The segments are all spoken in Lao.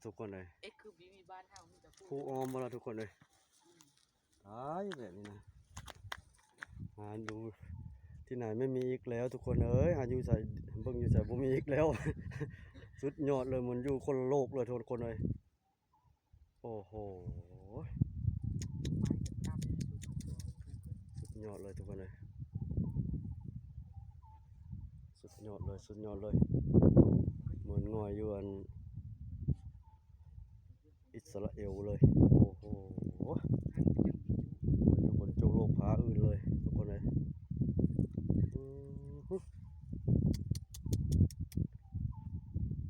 ທຸກຄົນເອີຍ ເອັດຄືບີບີບ້ານເຮົາມີແຕ່ພູ ພູອ້ອມໝົດລະທຸກຄົນເອີຍ. ຕາຍແບບນີ້ນະ ຫາຢູ່ທີ່ໄຫນໄມ່ມີອີກແລ້ວທຸກຄົນເອີຍ ຫາຢູ່ໃສ ເບິ່ງຢູ່ໃສບໍ່ມີອີກແລ້ວ. ສຸດຍອດເລີຍ ມັນຢູ່ຄົນລະໂລກເລີຍທຸກຄົນເອີຍ. ໂອ້ໂຫ ສຸດຍອດເລີຍທຸກຄົນເອີຍ ສຸດຍອດເລີຍ ສຸດຍອດເລີຍ. ເໝືອນງ່ອຍຢູ່ອັນອິດສະຣາເອວເລີຍ. ໂອ້ໂຫ ເໝືອນຢູ່ບົນໂຈກໂລກຟ້າອື່ນເລີຍທຸກຄົນເອີຍ. ອືມ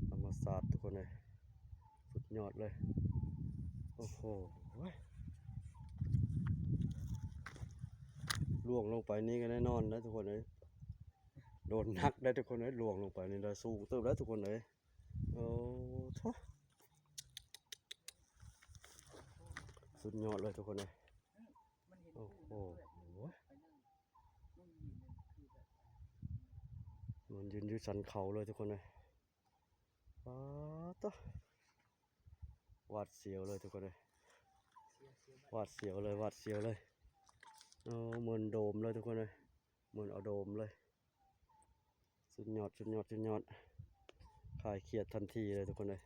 ທຳມະຊາດທຸກຄົນເອີຍ ສຸດຍອດເລີຍ. ໂອ້ໂຫ ລ່ວງລົງໄປນີ້ກໍແນ່ນອນນະທຸກຄົນເອີຍ ໂດນໜັກໄດ໋ທຸກຄົນເອີຍ ລ່ວງລົງໄປນີ້ໄດ້ສູງເຕີບໄດ໋ທຸກຄົນເອີຍ. ໂອ້ໂຖ ສຸດຍອດເລີຍທຸກຄົນເອີຍ. ໂອ້ໂຫ ມັນຢືນຢູ່ສັນເຂົາເລີຍທຸກຄົນເອີຍ. ປາດໂທ້ ຫວາດສຽວເລີຍທຸກຄົນເອີຍ ຫວາດສຽວເລີຍ ຫວາດສຽວເລີຍ. ໂອ້ ເໝືອນໂດມເລີຍທຸກຄົນເອີຍ ເໝືອນເອົາໂດມເລີຍ. ສຸດຍອດ ສຸດຍອດ ສຸດຍອດ ຄາຍຄຽດທັນທີເລີຍທຸກຄົນເອີຍ.